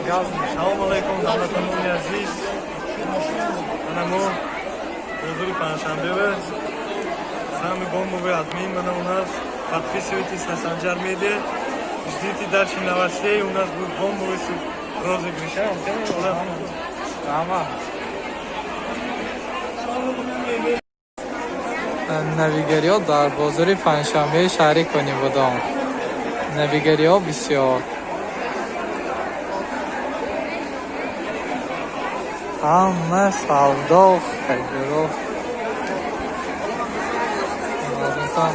Салом алейкум, ҳамватанони азиз. Ана мо бозори Панҷшанбева. Самый бомбовый админ мана у нас. Подписывайтесь на Санджар Медиа. Ждите дальше новостей. У нас будет бомбовый розыгрыш. Ама. Навигариҳо дар бозори Панҷшанбеи шаҳри Конибодом. Навигариҳо бисёр. Ҳама савдо, харидоров. Инсон